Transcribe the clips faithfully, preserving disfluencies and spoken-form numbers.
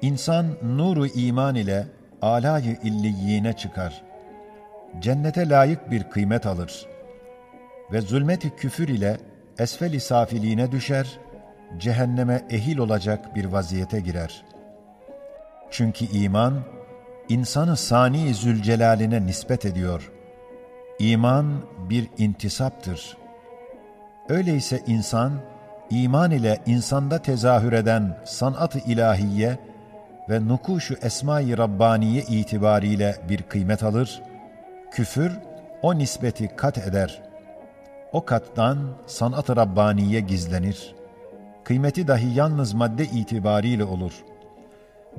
İnsan nuru iman ile alâ-i illiyyine çıkar. Cennete lâyık bir kıymet alır. Ve zulmet-i küfür ile esfel-i safiliğine düşer, cehenneme ehil olacak bir vaziyete girer. Çünkü iman, insanı Sani-i Zülcelal'ine nispet ediyor. İman bir intisaptır. Öyleyse insan, iman ile insanda tezahür eden sanat-ı ilahiye ve nukuş-u esma-i Rabbaniye itibariyle bir kıymet alır, küfür o nisbeti kat eder. O kattan sanat-ı Rabbaniye gizlenir. Kıymeti dahi yalnız madde itibariyle olur.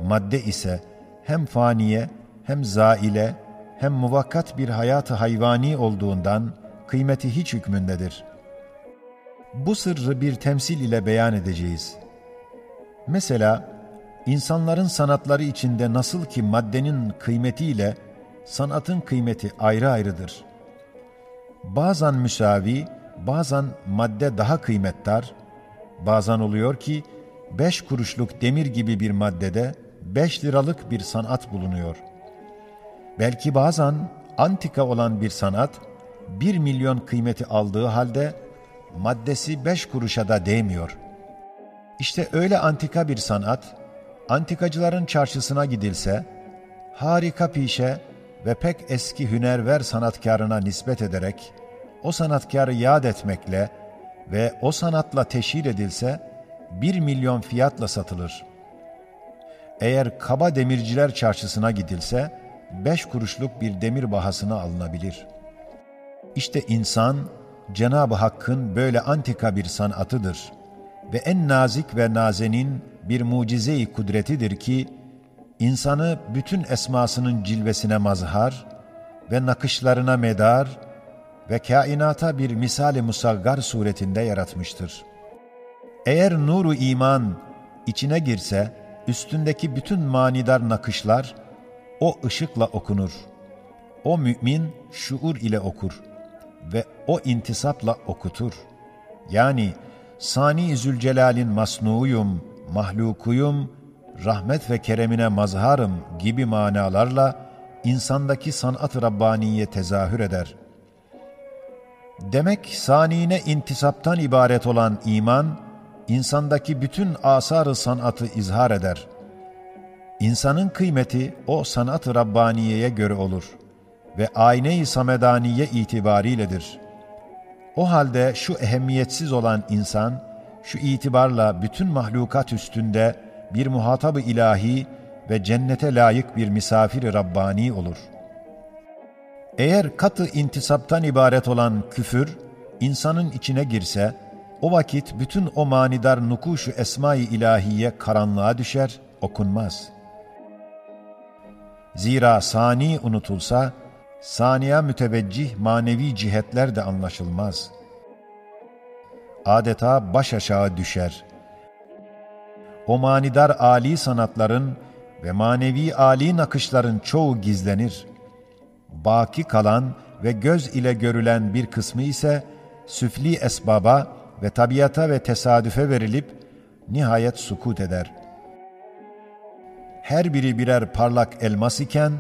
Madde ise hem faniye, hem zaile, hem muvakkat bir hayat-ı hayvani olduğundan kıymeti hiç hükmündedir. Bu sırrı bir temsil ile beyan edeceğiz. Mesela, insanların sanatları içinde nasıl ki maddenin kıymetiyle sanatın kıymeti ayrı ayrıdır. Bazan müsavi, bazan madde daha kıymetdar, bazan oluyor ki beş kuruşluk demir gibi bir maddede beş liralık bir sanat bulunuyor. Belki bazan antika olan bir sanat bir milyon kıymeti aldığı halde maddesi beş kuruşa da değmiyor. İşte öyle antika bir sanat, antikacıların çarşısına gidilse, harika pişe ve pek eski hünerver sanatkârına nispet ederek, o sanatkârı yad etmekle ve o sanatla teşhir edilse, bir milyon fiyatla satılır. Eğer kaba demirciler çarşısına gidilse, beş kuruşluk bir demir bahasına alınabilir. İşte insan, Cenab-ı Hakk'ın böyle antika bir sanatıdır ve en nazik ve nazenin bir mucize-i kudretidir ki, insanı bütün esmasının cilvesine mazhar ve nakışlarına medar ve kainata bir misal-i musaggar suretinde yaratmıştır. Eğer nuru iman içine girse, üstündeki bütün manidar nakışlar o ışıkla okunur. O mümin şuur ile okur ve o intisapla okutur. Yani, Sani Zülcelal'in masnuuyum, mahlukuyum, rahmet ve keremine mazharım gibi manalarla insandaki sanat-ı Rabbaniye tezahür eder. Demek, sanine intisaptan ibaret olan iman, insandaki bütün asar-ı sanatı izhar eder. İnsanın kıymeti o sanat-ı Rabbaniyeye göre olur ve ayne-i samedaniye itibariyledir. O halde şu ehemmiyetsiz olan insan, şu itibarla bütün mahlukat üstünde bir muhatab-ı ilahi ve cennete layık bir misafir-i Rabbani olur. Eğer katı intisaptan ibaret olan küfür insanın içine girse, o vakit bütün o manidar nukuş-u esma-i ilahiye karanlığa düşer, okunmaz. Zira sani unutulsa, saniya müteveccih manevi cihetler de anlaşılmaz. Adeta baş aşağı düşer. O manidar âli sanatların ve manevi âli nakışların çoğu gizlenir. Baki kalan ve göz ile görülen bir kısmı ise süfli esbaba ve tabiata ve tesadüfe verilip nihayet sukut eder. Her biri birer parlak elmas iken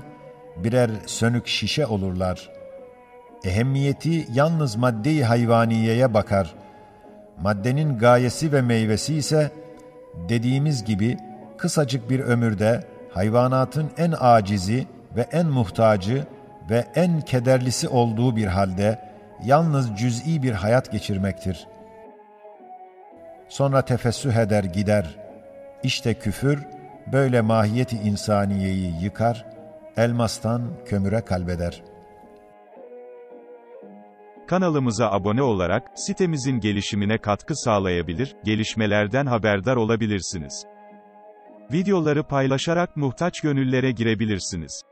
birer sönük şişe olurlar. Ehemmiyeti yalnız madde-i hayvaniyeye bakar. Maddenin gayesi ve meyvesi ise, dediğimiz gibi, kısacık bir ömürde hayvanatın en acizi ve en muhtacı ve en kederlisi olduğu bir halde yalnız cüz'i bir hayat geçirmektir. Sonra tefessüh eder gider. İşte küfür, böyle mahiyeti insaniyeyi yıkar, elmastan kömüre kalbeder. Kanalımıza abone olarak sitemizin gelişimine katkı sağlayabilir, gelişmelerden haberdar olabilirsiniz. Videoları paylaşarak muhtaç gönüllere girebilirsiniz.